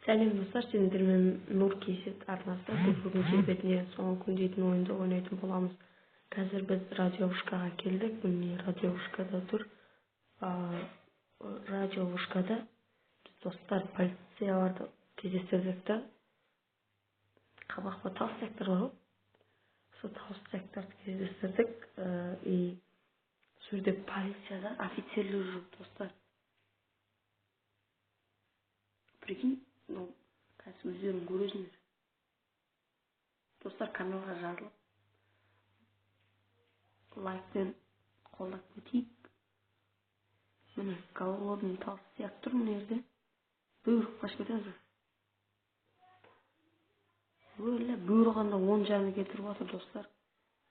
Сәлем, достар! Сендермен Нұр KZ арнасы. Біз бүгін «Жер бетіндегі соңғы күн» дейтін ойынды ойнайтын боламыз. Қазір біз радиовышкаға келдік. Міне, радиовышкада тұр. Радиовышкада біз, достар, полицияларды кездестірдік та. Қабақ па, толстяктар бар ғой, сол толстяктарды кездестірдік. И сол жерде полицияда офицерлер жүр, достар, прикинь. Ну, қазір өздерің көресіңдер. Достар, каналға жазылып, лайкпен қолдап кетейік. Міне, голодный толстяк тұр мына жерде. Бұйырып қашып кетеміз. Өлі, бұйырғанда 10 жаны кетіріп жатыр, достар,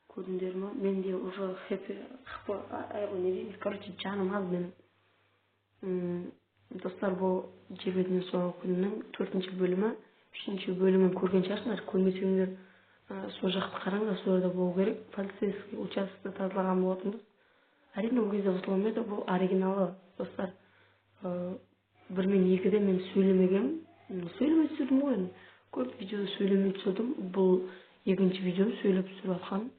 көрдіңдер ма? Менде уже хп, хп, не дейміз, короче, жаным аз менің. Достар, бұл «Жер бетінде соңғы күннің» төртінші бөлімі. Үшінші бөлімін көрген шығарсыңдар, көрмесеңдер, сол жақты қараңдар, сол жерде болу керек. Полицейский участокты тазалаған болатынбыз. Әрине, ол кезде взлом еді, бұл оригиналы, достар. Бір мен екіде мен сөйлемегенмін, сөйлемей түсірдім ғой. Енді көп видеода сөйлемей түсірдім, бұл екінші видеом сөйлеп түсіріп жатқаным.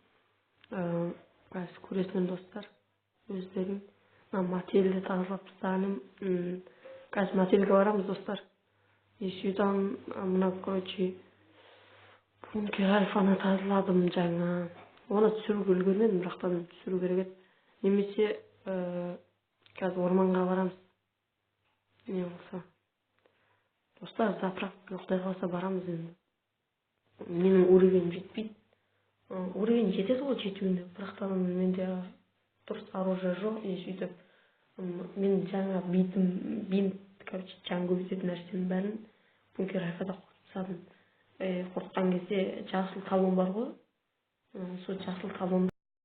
Қазір көресіңдер, достар, өздерің. Мына мотельді тазалап тастағаным. Қазір мотельге барамыз, достар. И сөйтіп мына, короче, бункер Альфаны тазаладым жаңа. Оны түсіруге үлгермедім, бірақ та түсіру керек еді. Немесе қазір орманға барамыз. Не болса, достар, заправкаға, құдай қаласа, барамыз. Енді менің уровенім жетпейді. Уровень жетеді ғой жетуіне, бірақ та менде дұрыс оружие жоқ. И сөйтіп мен жаңа битім, бинт, короче, жан көбейтетін нәрсенің бәрін бункер Альфада құртып тастадым. Құртқан кезде жасыл талон бар ғой, сол жасыл талон.